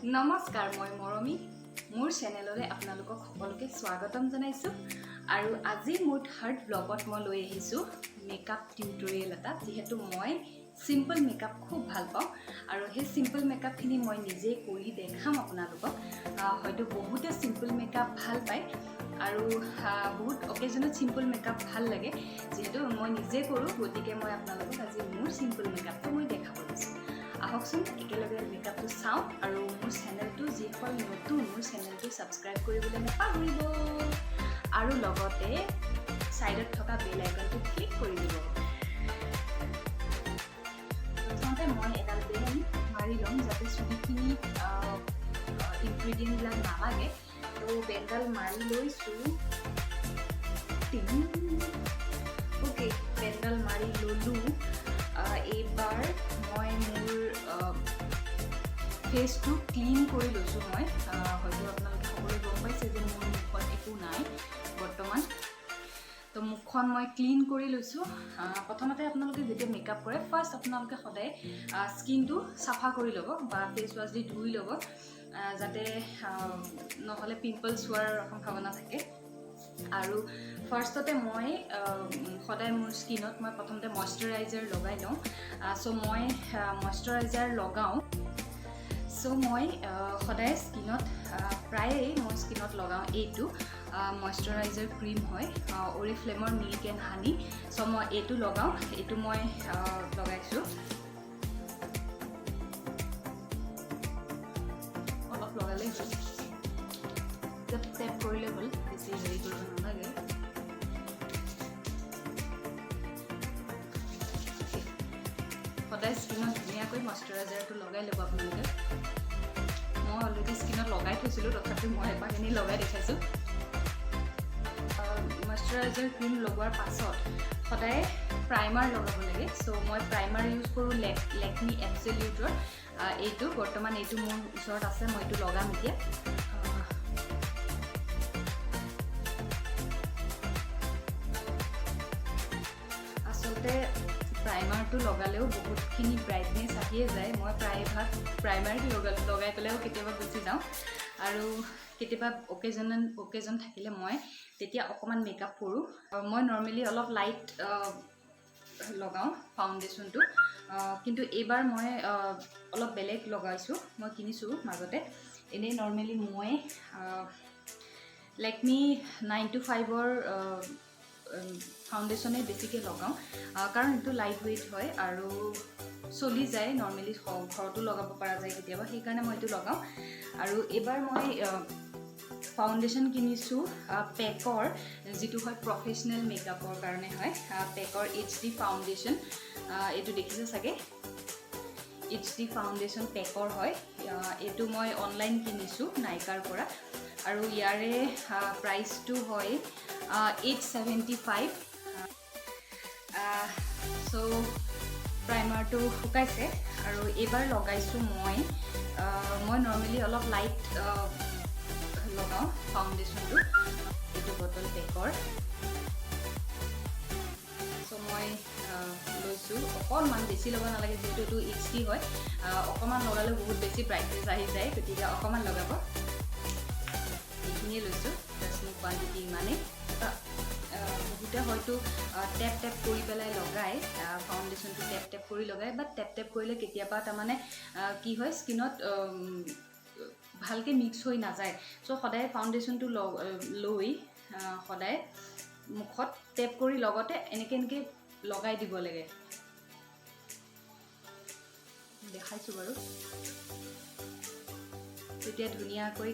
নমস্কাৰ, মই মৰমী। মোৰ চেনেললৈ আপোনালোকক সকলোকে স্বাগতম জনাইছোঁ আৰু আজি মোৰ থাৰ্ড ব্লগত মই লৈ আহিছোঁ মেকআপ টিউটৰিয়েল এটা। যিহেতু মই চিম্পল মেকআপ খুব ভাল পাওঁ আৰু সেই চিম্পল মেকআপখিনি মই নিজেই কৰি দেখাম আপোনালোকক। হয়তো বহুতে চিম্পল মেকআপ ভাল পায় আৰু বহুত অকেজনত চিম্পল মেকআপ ভাল লাগে। যিহেতু মই নিজে কৰোঁ, গতিকে মই আপোনালোকক আজি মোৰ চিম্পল মেকআপটো মই দেখাব লৈছোঁ। আহকচোন, একেলগে মেকআপটো চাওঁ। আৰু মোৰ চেনেলটো যিসকল নতুন, মোৰ চেনেলটো ছাবস্ক্ৰাইব কৰিবলৈ নাপাহৰিব আৰু লগতে ছাইডত থকা বেল আইকনটো ক্লিক কৰি দিব। প্ৰথমতে মই এডাল বেণ্ড মাৰি ল'ম, যাতে চুলিখিনিত ইনগ্ৰিডিয়েণ্টবিলাক নালাগে। তো বেণ্ডডাল মাৰি লৈছোঁ। অ'কে, বেণ্ডডাল মাৰি ল'লোঁ। এইবাৰ মই মোৰ ফেচটো ক্লিন কৰি লৈছোঁ। মই হয়তো আপোনালোকে সকলোৱে গম পাইছে যে মোৰ মুখত একো নাই বৰ্তমান। তো মুখখন মই ক্লিন কৰি লৈছোঁ। প্ৰথমতে আপোনালোকে যেতিয়া মেকআপ কৰে, ফাৰ্ষ্ট আপোনালোকে সদায় স্কিনটো চাফা কৰি ল'ব বা ফেচ ৱাছ দি ধুই ল'ব, যাতে নহ'লে পিম্পলছ হোৱাৰ সম্ভাৱনা থাকে। আৰু ফাৰ্ষ্টতে মই সদায় মোৰ স্কিনত মই প্ৰথমতে মইশ্চাৰাইজাৰ লগাই লওঁ। চ' মই মইশ্চাৰাইজাৰ লগাওঁ। চ' মই সদায় স্কিনত, প্ৰায়েই মই স্কিনত লগাওঁ এইটো মইশ্চাৰাইজাৰ ক্ৰীম হয়, অৰিফ্লেমৰ মিল্ক এণ্ড হানি। চ' মই এইটো লগাওঁ। এইটো মই লগাইছোঁ। অলপ লগালেই হ'ল, জাষ্ট টেপ কৰিলে হ'ল, বেছি হেৰি কৰিব নালাগে। সদায় স্কিনত ধুনীয়াকৈ মইশ্চাৰাইজাৰটো লগাই ল'ব আপোনালোকে। মই অলৰেডি স্কিনত লগাই থৈছিলোঁ, তথাপিও মই এপাক এনেই লগাই দেখাইছোঁ। মইশ্চাৰাইজাৰ ক্ৰীম লগোৱাৰ পাছত সদায় প্ৰাইমাৰ লগাব লাগে। চ' মই প্ৰাইমাৰ ইউজ কৰোঁ লেকমি এবচলিউটৰ এইটো। বৰ্তমান এইটো মোৰ ওচৰত আছে, মই এইটো লগাম এতিয়া। আচলতে প্ৰাইমাৰটো লগালেও বহুতখিনি ব্ৰাইটনেছ আহিয়ে যায়। মই প্ৰায়ভাগ প্ৰাইমাৰ লগাই পেলাইও কেতিয়াবা গুচি যাওঁ আৰু কেতিয়াবা অকেজন থাকিলে মই তেতিয়া অকণমান মেকআপ কৰোঁ। মই নৰ্মেলি অলপ লাইট লগাওঁ ফাউণ্ডেশ্যনটো, কিন্তু এইবাৰ মই অলপ বেলেগ লগাইছোঁ। মই কিনিছোঁ মাজতে। এনেই নৰ্মেলি মই লেকমি 9 টু 5ৰ ফাউণ্ডেশ্যনেই বেছিকৈ লগাওঁ, কাৰণ এইটো লাইট ৱেইট হয় আৰু চলি যায়। নৰ্মেলি ঘৰতো লগাব পৰা যায় কেতিয়াবা, সেইকাৰণে মই এইটো লগাওঁ। আৰু এইবাৰ মই ফাউণ্ডেশ্যন কিনিছোঁ পেকৰ, যিটো হয় প্ৰফেচনেল মেকআপৰ কাৰণে হয়, পেকৰ এইচডি ফাউণ্ডেশ্যন। এইটো দেখিছে চাগে, এইচডি ফাউণ্ডেশ্যন পেকৰ হয়। এইটো মই অনলাইন কিনিছোঁ নাইকাৰ পৰা আৰু ইয়াৰে প্ৰাইচটো হয় 875। চ' প্ৰাইমাৰটো শুকাইছে আৰু এইবাৰ লগাইছোঁ মই। মই নৰ্মেলি অলপ লাইট লগাওঁ ফাউণ্ডেশ্যনটো। এইটো বটল পেকৰ। চ' মই লৈছোঁ অকণমান, বেছি ল'ব নালাগে, যিহেতু এইটো এইচডি হয়। অকণমান লগালেও বহুত বেছি ব্ৰাইটনেছ আহি যায়, গতিকে অকণমান লগাব। এইখিনিয়ে লৈছোঁ জাষ্ট, মোৰ কোৱাণ্টিটি ইমানেই। বহুতে হয়তো টেপ টেপ কৰি পেলাই লগায় ফাউণ্ডেশ্যনটো, টেপ টেপ কৰি লগায়। বাট টেপ টেপ কৰিলে কেতিয়াবা তাৰমানে কি হয়, স্কিনত ভালকৈ মিক্স হৈ নাযায়। চ' সদায় ফাউণ্ডেশ্যনটো লৈ সদায় মুখত টেপ কৰি লগতে এনেকৈ এনেকৈ লগাই দিব লাগে। দেখাইছোঁ বাৰু। তেতিয়া ধুনীয়াকৈ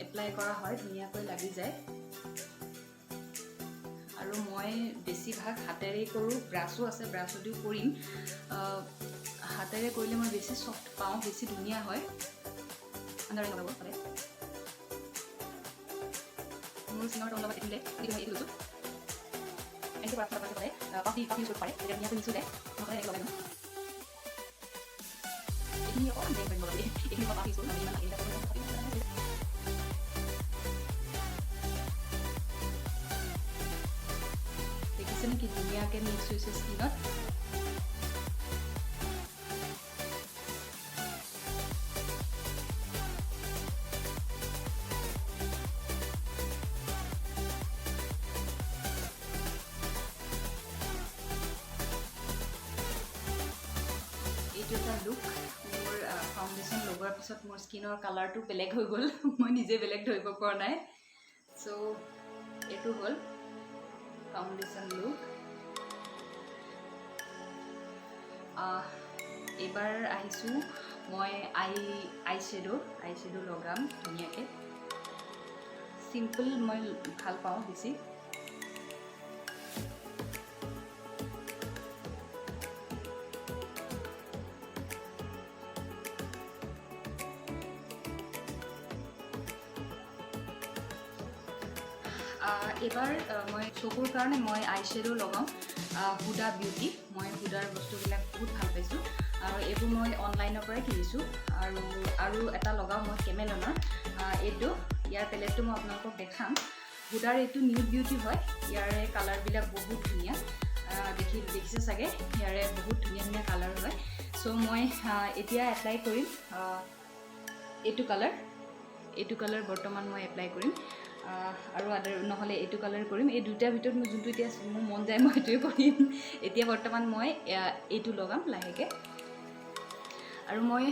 এপ্লাই কৰা হয়, ধুনীয়াকৈ লাগি যায়। আৰু মই বেছিভাগ হাতেৰেই কৰোঁ। ব্ৰাছো আছে, ব্ৰাছেদিও কৰিম। হাতেৰে কৰিলে মই বেছি চফ্ট পাওঁ, বেছি ধুনীয়া হয়। লগাব সদায় মোৰ স্কিনৰ টোনৰ লগত এইটো মই এইটো লৈছোঁ। এনেকৈ কৰাৰ পিছত সদায় পাফ ইউজ কৰিব পাৰে, তেতিয়া ধুনীয়াকৈ মিক্স হৈ যায়। মই সদায় এনেকৈ লগাই লওঁ। এইখিনি অকণমান ব্লেণ্ড কৰিব লাগে। এইখিনি মই পাফ ইউজ কৰোঁ, নহ'লে ইমান লাগে। দেখিছেনে কি ধুনীয়াকৈ মিক্স হৈছে স্কিনত? এইটো এটা লুক। মোৰ ফাউণ্ডেশ্যন লগোৱাৰ পিছত মোৰ স্কিনৰ কালাৰটো বেলেগ হৈ গ'ল, মই নিজে বেলেগ ধৰিব পৰা নাই। চ' এইটো হ'ল ফাউণ্ডেশ্যন লুক। এইবাৰ আহিছোঁ মই আই শ্বেড' লগাম ধুনীয়াকৈ। চিম্পল মই ভাল পাওঁ বেছি। এইবাৰ মই চকুৰ কাৰণে মই আই শ্বেডো লগাওঁ, হুডা বিউটি। মই হুডাৰ বস্তুবিলাক বহুত ভাল পাইছোঁ আৰু এইবোৰ মই অনলাইনৰ পৰাই কিনিছোঁ। আৰু এটা লগাওঁ মই কেমেলনৰ এইটো। ইয়াৰ পেলেটটো মই আপোনালোকক দেখাম। হুডাৰ এইটো নিউড বিউটি হয়। ইয়াৰে কালাৰবিলাক বহুত ধুনীয়া। দেখিছে চাগে, ইয়াৰে বহুত ধুনীয়া ধুনীয়া কালাৰ হয়। চ' মই এতিয়া এপ্লাই কৰিম এইটো কালাৰ বৰ্তমান মই এপ্লাই কৰিম আৰু আদাৰ নহ'লে এইটো কালাৰ কৰিম। এই দুটাৰ ভিতৰত মোৰ যোনটো এতিয়া মোৰ মন যায়, মই সেইটোৱে কৰিম। এতিয়া বৰ্তমান মই এইটো লগাম লাহেকৈ। আৰু মই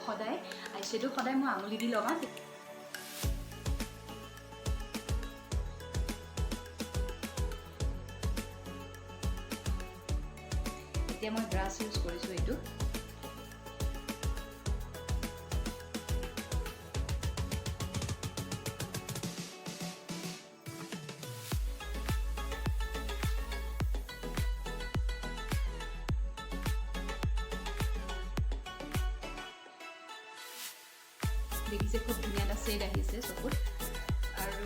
সদায় আইশ্বেডো সদায় মই আঙুলি দি লগাওঁ। এতিয়া মই ব্ৰাছ ইউজ কৰিছোঁ এইটো। দেখিছে, খুব ধুনীয়া এটা শ্বেড আহিছে চকুত। আৰু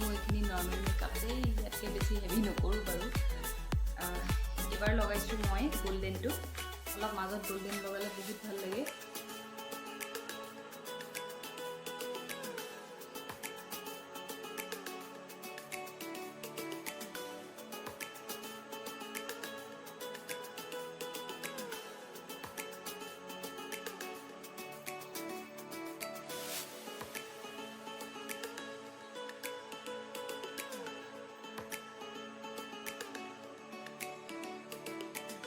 মোৰ এইখিনি নৰ্মেল মেকআপ দেই, ইয়াতকৈ বেছি হেভি নকৰোঁ বাৰু। এইবাৰ লগাইছোঁ মই গল্ডেনটো। অলপ মাজত গল্ডেন লগালে বহুত ভাল লাগে।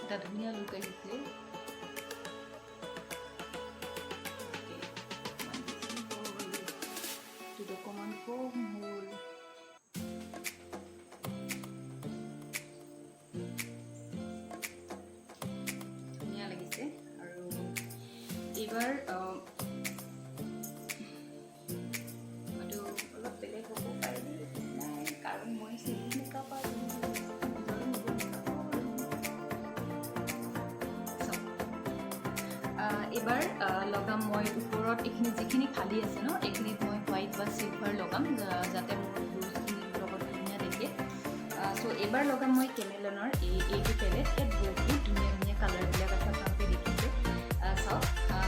এটা ধুনীয়া লুক আহিছে। Okay, অকণমান বেছি হ'ল। এইটোত অকণমান কম হ'ল। ধুনীয়া লাগিছে। আৰু এইবাৰ হয়তো অলপ বেলেগ হ'ব পাৰে দেই, ঠিক নাই, কাৰণ মই চিম্পল মেকআপ আৰু নিজৰে নিজৰ মেকআপ। চাওক। এইবাৰ লগাম মই ওপৰত এইখিনি যিখিনি খালী আছে ন, এইখিনিত মই হোৱাইট বা চিলভাৰ লগাম, যাতে মোৰ ব্ৰুজখিনিৰ লগত ধুনীয়া দেখে। চ' এইবাৰ লগাম মই কেমেলনৰ এইটো পেলেট। ইয়াত বহুত ধুনীয়া ধুনীয়া কালাৰবিলাক আছে, আপোনালোকে দেখিছে। চাওক,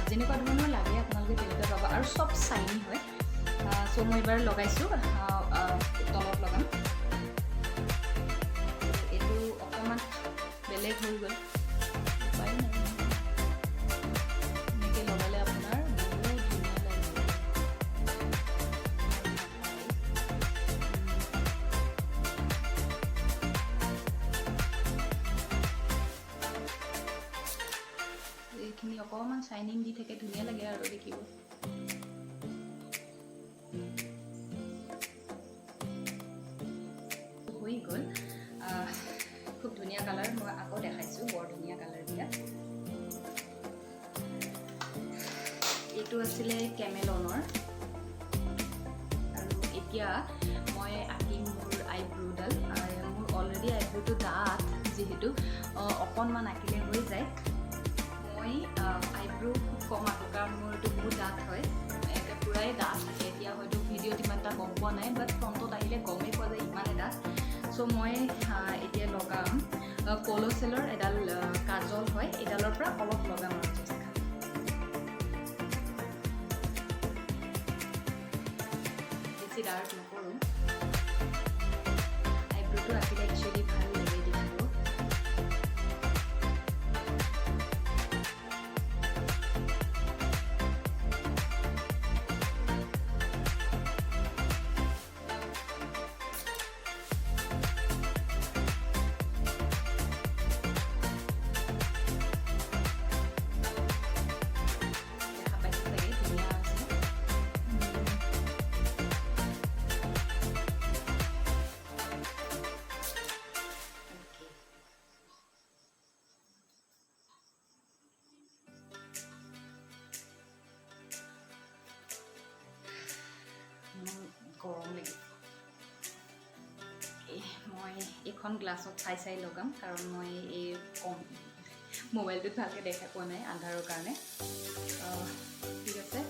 যেনেকুৱা ধৰণৰ লাগে আপোনালোকে তেনেকুৱা পাব আৰু চব চাইনি হয়। চ' মই এইবাৰ লগাইছোঁ, তলত লগাম। এইটো অকণমান বেলেগ হৈ গ'ল, উপায় নাই। এনেকৈ লগালে আপোনাৰ বহুত ধুনীয়া লাগিব। এইখিনি অকণমান চাইনিং দি থাকে, ধুনীয়া লাগে আৰু দেখিব। হৈ গ'ল। খুব ধুনীয়া কালাৰ। মই আকৌ দেখাইছোঁ, বৰ ধুনীয়া কালাৰবিলাক। এইটো আছিলে কেমেলনৰ। আৰু এতিয়া মই আঁকিম মোৰ আইব্ৰ'ডাল। মোৰ অলৰেডি আইব্ৰ'টো ডাঠ যিহেতু, অকণমান আঁকিলে হৈ যায়। মই আইব্ৰ' খুব কম আঁকো, কাৰণ মোৰ এইটো বহুত ডাঠ হয়, একে পূৰাই ডাঠ। এতিয়া হয়তো ভিডিঅ'ত ইমান এটা গম পোৱা নাই, বাট ফ্ৰণ্টত আহিলে গমেই পোৱা যায় ইমানে ডাঠ। চ' মই এতিয়া লগাম কল'চেলৰ এডাল কাজল হয়, এইডালৰ পৰা অলপ লগাম আৰু জাষ্ট খালি বেছি ডাৰ্ক নকৰোঁ। আইব্ৰ'টো আঁকিলে একচুৱেলি ভাল লাগে দেখিব। দেখা পাইছে চাগে, ধুনীয়া হৈছে। Okay. মোৰ গৰম লাগিছে। এই মই এইখন গ্লাছত চাই চাই লগাম, কাৰণ মই এই কম মোবাইলটোত ভালকৈ দেখা পোৱা নাই আন্ধাৰৰ কাৰণে। ঠিক আছে।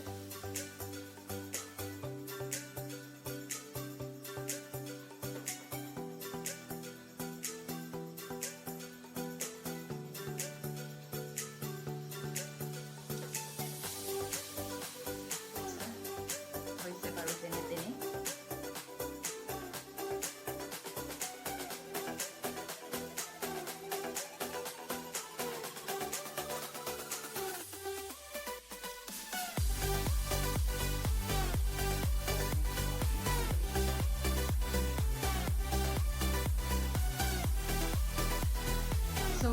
হৈছে বাৰু যেনে তেনে। চ'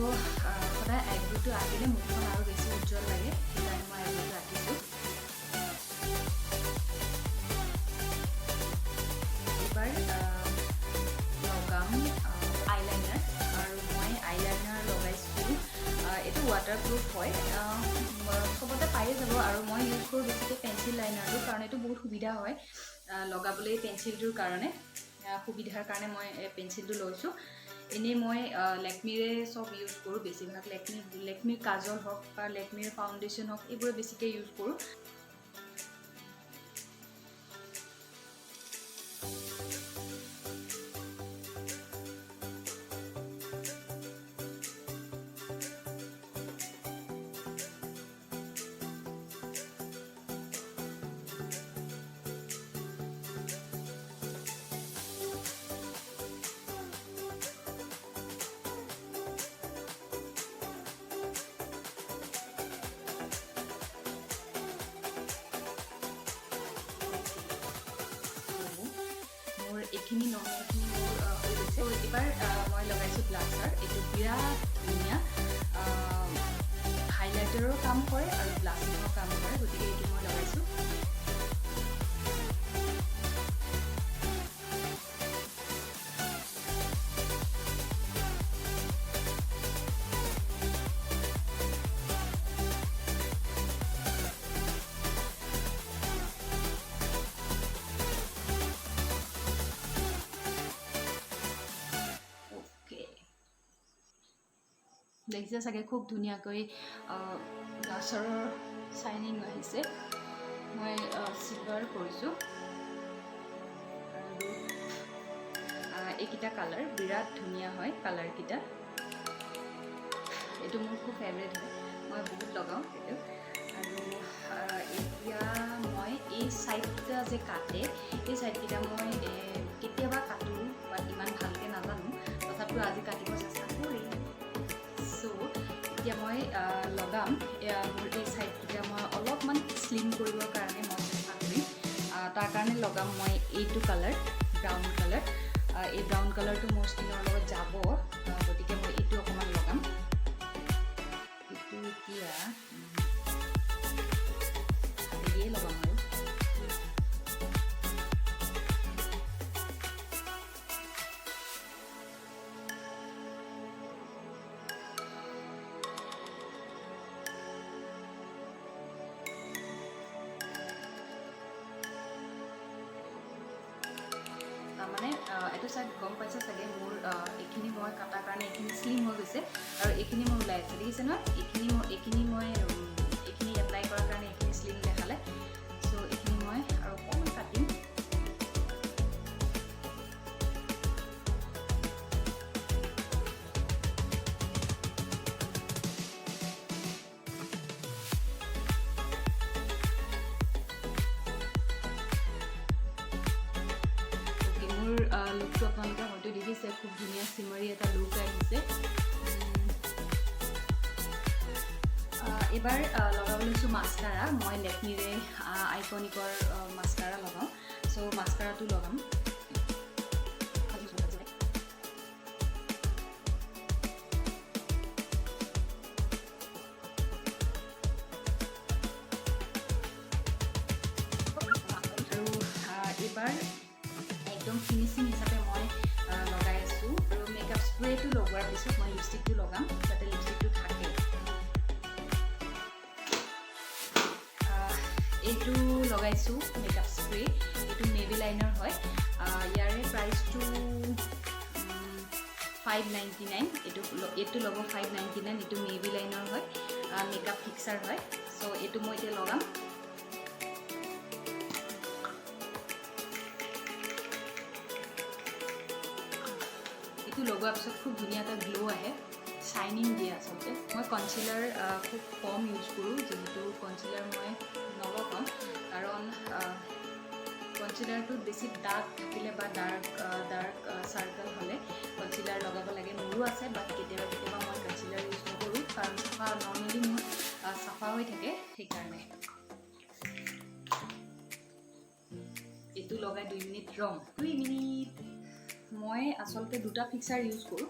সদায় আইব্ৰ'টো আঁকিলে মুখখন আৰু বেছি উজ্জ্বল লাগে, সেইকাৰণে মই আইব্ৰ'টো আঁকিছোঁ। এইবাৰ লগাম আইলাইনাৰ আৰু মই আইলাইনাৰ লগাইছোঁ। এইটো ৱাটাৰপ্ৰুফ হয়, চবতে পায়ে যাব আৰু মই ইউজ কৰোঁ বেছিকৈ পেঞ্চিল লাইনাৰটো, কাৰণ এইটো বহুত সুবিধা হয় লগাবলৈ পেঞ্চিলটোৰ কাৰণে। সুবিধাৰ কাৰণে মই পেঞ্চিলটো লৈছোঁ। এনেই মই লেকমিৰে চব ইউজ কৰোঁ বেছিভাগ। লেকমিৰ কাজল হওক বা লেকমিৰ ফাউণ্ডেশ্যন হওক, এইবোৰে বেছিকৈ ইউজ কৰোঁ। মোৰ এইখিনি নৰ্মেলখিনি মোৰ হৈ গৈছে। এইবাৰ মই লগাইছোঁ ব্লাছাৰ। এইটো বিৰাট ধুনীয়া হাইলাইটাৰৰ কাম কৰে আৰু ব্লাছিঙৰ কাম কৰে, গতিকে এইটো মই লগাইছোঁ। অ'কে, দেখিছে চাগে, খুব ধুনীয়াকৈ ব্লাছাৰৰ চাইনিং আহিছে। মই চিলভাৰ কৰিছোঁ আৰু এইকেইটা কালাৰ বিৰাট ধুনীয়া হয় কালাৰকেইটা। এইটো মোৰ খুব ফেভৰেট হয়, মই বহুত লগাওঁ এইটো। আৰু এতিয়া মই এই ছাইডকেইটা যে কাটে, এই ছাইডকেইটা মই কেতিয়াবা কাটোঁ, বাট ইমান ভালকৈ নাজানো, তথাপিও আজি কাটিব চেষ্টা কৰিম। চ' এতিয়া মই লগাম। এয়া মোৰ এই ছাইডকেইটা মই অলপমান শ্লিম কৰিবৰ কাৰণে মই চেষ্টা কৰিম। তাৰ কাৰণে লগাম মই এইটো কালাৰ, ব্ৰাউন কালাৰ। এই ব্ৰাউন কালাৰটো মোৰ স্কিনৰ লগত যাব, গতিকে মই এইটো অকণমান লগাম। এইটো এতিয়া হাতেদিয়ে লগাম আৰু। তাৰমানে এইটো চাইড গম পাইছে চাগে, মোৰ এইখিনি মই কটাৰ কাৰণে এইখিনি শ্লিম হৈ গৈছে আৰু এইখিনি মোৰ ওলাই আছে, দেখিছে নহয়? এইখিনি এপ্লাই কৰাৰ কাৰণে এইখিনি শ্লিম দেখালে। চ' এইখিনি মই আৰু অকণমান কাটিম। মোৰ লুকটো আপোনালোকে হয়তো দেখিছে, খুব ধুনীয়া চিমাৰী এটা লুক আহিছে। এইবাৰ লগাব লৈছোঁ মাস্কাৰা। মই লেকমিৰে আইকনিকৰ মাস্কাৰা লগাওঁ। চ' মাস্কাৰাটো লগাম। আৰু এইবাৰ একদম ফিনিচিং হিচাপে মই লগাই আছোঁ আৰু মেকআপ স্প্ৰেটো লগোৱাৰ পিছত মই লিপষ্টিকটো লগাম, যাতে লিপষ্টিকটো থাকে। এইটো লগাইছোঁ মেকআপ স্প্ৰে। এইটো মেবিলাইনৰ হয়। ইয়াৰে প্ৰাইচটো 599। এইটো ল'ব 599। এইটো মেবিলাইনৰ হয়, মেকআপ ফিক্সাৰ হয়। চ' এইটো মই এতিয়া লগাম। এইটো লগোৱাৰ পিছত খুব ধুনীয়া এটা গ্ল' আহে, শ্বাইনিং দিয়ে। আচলতে মই কনচিলাৰ খুব কম ইউজ কৰোঁ, যিহেতু কনচিলাৰ মই নলগাওঁ, কাৰণ কনচিলাৰটোত বেছি দাগ থাকিলে বা ডাৰ্ক ডাৰ্ক চাৰ্কল হ'লে কনচিলাৰ লগাব লাগে। মোৰো আছে, বাট কেতিয়াবা কেতিয়াবা মই কনচিলাৰ ইউজ নকৰোঁ, কাৰণ চাফা নৰ্মেলি মোৰ চাফা হৈ থাকে সেইকাৰণে। এইটো লগাই 2 মিনিট ৰ'ম, 2 মিনিট। মই আচলতে দুটা ফিক্সাৰ ইউজ কৰোঁ।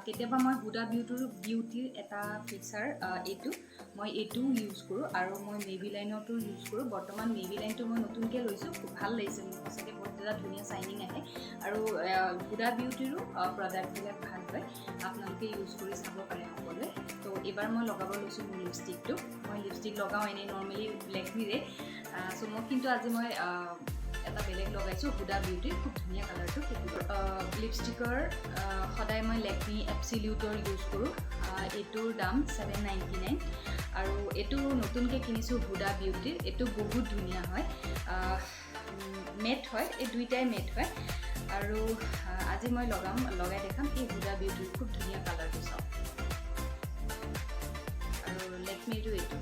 কেতিয়াবা মই হুডা বিউটিৰ এটা ফিক্সাৰ, এইটো মই এইটোও ইউজ কৰোঁ আৰু মই মেবিলাইনৰটো ইউজ কৰোঁ। বৰ্তমান মেবিলাইনটো মই নতুনকৈ লৈছোঁ, খুব ভাল লাগিছে মোৰ সঁচাকৈ, বহুত এটা ধুনীয়া চাইনিং আহে। আৰু হুডা বিউটিৰো প্ৰডাক্টবিলাক ভাল হয়, আপোনালোকে ইউজ কৰি চাব পাৰে সকলোৱে। ত' এইবাৰ মই লগাব লৈছোঁ মোৰ লিপষ্টিকটো। মই লিপষ্টিক লগাওঁ এনেই নৰ্মেলি লেকমিৰে। চ' মই কিন্তু আজি মই এটা বেলেগ লগাইছোঁ, হুডা বিউটিৰ খুব ধুনীয়া কালাৰটো সেইটো লিপষ্টিকৰ। সদায় মই লেকমি এবচলিউটৰ ইউজ কৰোঁ। এইটোৰ দাম 799 আৰু এইটো নতুনকৈ কিনিছোঁ হুডা বিউটিৰ। এইটো বহুত ধুনীয়া হয়, মেট হয়, এই দুইটাই মেট হয়। আৰু আজি মই লগাই দেখাম এই হুডা বিউটিৰ খুব ধুনীয়া কালাৰটো চাওক আৰু লেকমিৰটো এইটো।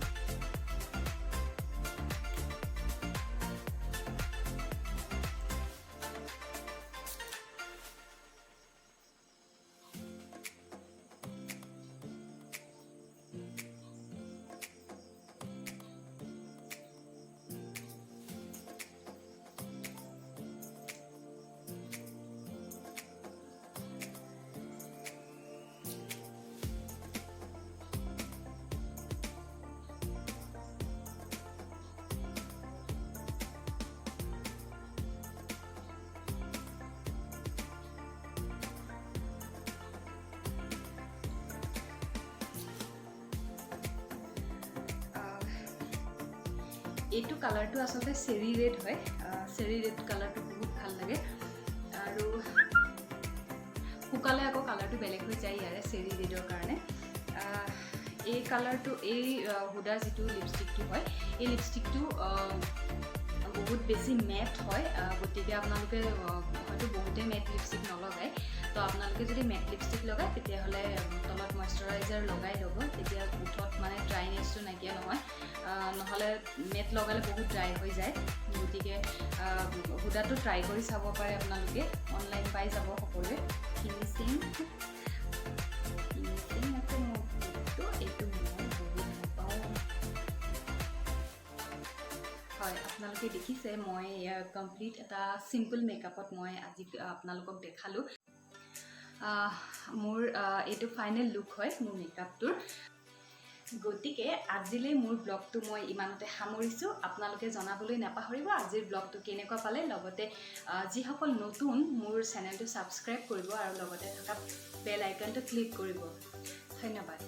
এইটো কালাৰটো আচলতে চেৰি ৰেড হয়। চেৰি ৰেড কালাৰটো বহুত ভাল লাগে আৰু শুকালে আকৌ কালাৰটো বেলেগ হৈ যায় ইয়াৰে চেৰি ৰেডৰ কাৰণে। এই কালাৰটো, এই হুডাৰ যিটো লিপষ্টিকটো হয়, এই লিপষ্টিকটো বহুত বেছি মেট হয়। গতিকে আপোনালোকে হয়তো বহুতে মেট লিপষ্টিক নলগায়। তো আপোনালোকে যদি মেট লিপষ্টিক লগায়, তেতিয়াহ'লে তলত মইশ্চাৰাইজাৰ লগাই ল'ব, তেতিয়া ওঠত মানে ড্ৰাইনেছটো নাইকিয়া নহয়। নহ'লে মেট লগালে বহুত ড্ৰাই হৈ যায়। গতিকে হুডাটো ট্ৰাই কৰি চাব পাৰে আপোনালোকে, অনলাইন পাই যাব সকলোৱে। ফিনিচিং ফিনিচিং আছে মোৰ লুকটো, এইটো মই বহুত ভাল পাওঁ। হয়, আপোনালোকে দেখিছে মই কমপ্লিট এটা চিম্পল মেকআপত মই আজি আপোনালোকক দেখালোঁ। মোৰ এইটো ফাইনেল লুক হয় মোৰ মেকআপটোৰ। গতিকে আজিলৈ মোৰ ব্লগটো মই ইমানতে সামৰিছোঁ। আপোনালোকে জনাবলৈ নাপাহৰিব আজিৰ ব্লগটো কেনেকুৱা পালে। লগতে যিসকল নতুন, মোৰ চেনেলটো ছাবস্ক্ৰাইব কৰিব আৰু লগতে থকা বেল আইকনটো ক্লিক কৰিব। ধন্যবাদ।